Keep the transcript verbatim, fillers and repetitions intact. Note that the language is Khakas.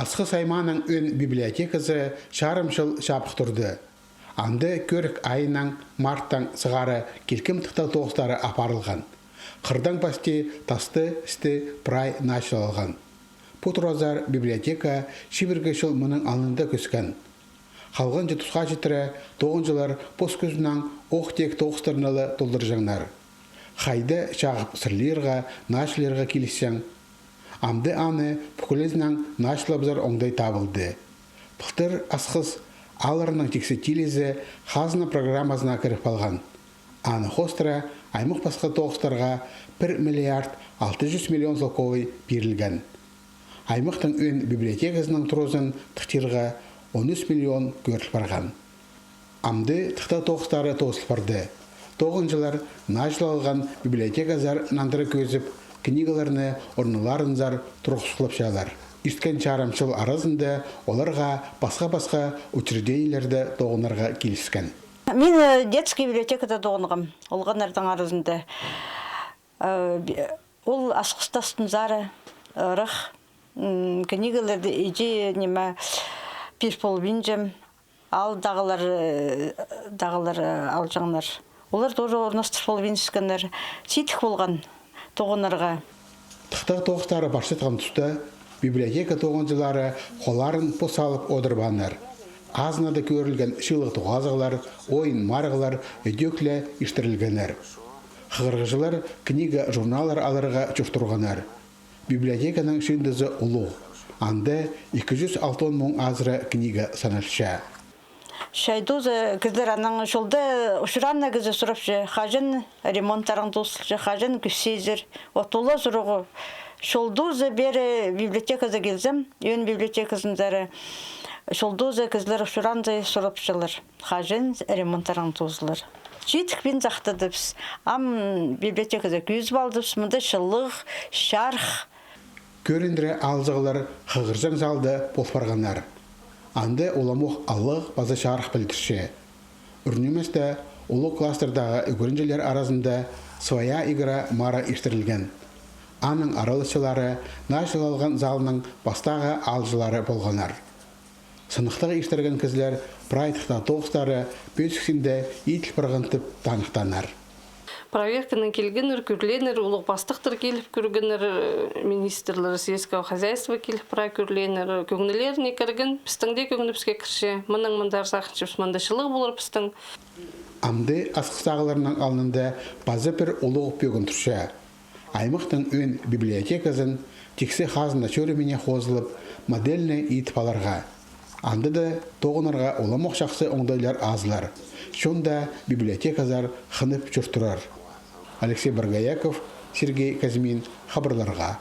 Асхыс аймааның ӧӧн библиотеказы чарым чыл чабых турды. Анда кӧрік айынаң, марттаң сығара килкім тыхтағ тоғыстары апарылған. Хырдаң пасти тасты істі прай началалған. Пу туразар библиотека чибіргі чыл мының алнында кӧскен. Халғанҷы тусха читіре тоғынҷылар пос кӱзінең ох-тек тоғыстарны ла толдырҷаңнар. Хайда чағып сырлирға, началирға килісчең. Амды аны пӱкӱлезінең началабызар оңдай табылды. Пылтыр Асхыс аалларының тиксі тилізі хазна программазына кіріп алған. Аны хоостыра аймах пасха тоғыстарға пір миллиард алты чӱс миллион салковай пирілген. Аймахтың ӧӧн библиотеказының туразын тыхтирға он ӱс миллион кӧріл парған. Амды тыхтағ тоғыстары тоозыл парды. Тоғынҷылар началалған библиотеказар нандыра кӧзіп, книгаларны орыннарынзар турғысхлапчалар. Ирткен чарым чыл аразында оларға пасха-пасха учреждениелерде тоғынарға киліскен. Мин, э, детский библиотекада тоғынғам, олғаннарның аразында. Э, би-, ол Асхыстастынзар ырах, м, книгаларды иди, ниме, пир полбинчам. Аалдағылар, э, дағылар, э, алҷаңнар. Олар тоже орнастыр полбинчасканнар. Сидік полған тоғынарға. Тыхтағ тоғыстары парчатхан туста библиотека тоғынҷылары холларын пос алып одырбааннар. Азынада кӧрілген чыылығ тоғазығлар, ойын-марығлар ідӧк ле иртірілгеннер. Хығырығҷылар книга, журналлар аларға чуртирғаннар. Библиотеканың чыындызы улуғ. Анда ікі чӱс алтон муң азыра книга саналча. Чайдузы кізілер анаң чолда учуранда кізі сурапча, хаҷан ремонттарың тоозылча, хаҷан кӧзітчезер. От ол ла сурығ. Чолдузы пеер библиотеказар килзем, ӧӧн библиотеказынзар, чолдузы кізілер учуранда сурапчалар, хаҷан ремонттарың тоозылар. Читікпин сахтадыбыс. Ам библиотеказар кӧзіп алдыбыс. Мында чылығ, чарых. Кӧріндіре алҷағлар хығырҷаң залда пол парғаннар. Анда уламох алығ паза чарых пілдірче. Ӱр ниместе улуғ класстардағы ӱгренҷілер аразында «Своя игра» мары иртірілген. Аның араласчылары началалған залның пастағы аалҷылары полғаннар. Сыныхтағы иртірген кізілер прай тыхтағ тоғыстары пӧзік синде иділ парған тіп таныхтааннар. Проверканаң килгеннер, кӧрленнер, улуғ пастыхтар киліп кӧргеннер, э, министрлер сельского хозяйства киліп прай кӧрленнер, кӧңнілеріне кірген, пістің дее кӧңнібіске кірче. Мынаң мындар сағынчабыс, мында чылығ полар пістің. Амды Асхыстағыларның алнында паза пір улуғ пӧгін турча. Аймахтың ӧӧн библиотеказын тиксі хазна чӧріміне хозылып, модельнай идіп аларға. Анда даа тоғынарға уламох чахсы оңдайлар азылар. Чонда библиотеказар хынып чуртирар. Алексей Боргояков, Сергей Козьмин, хабарларға.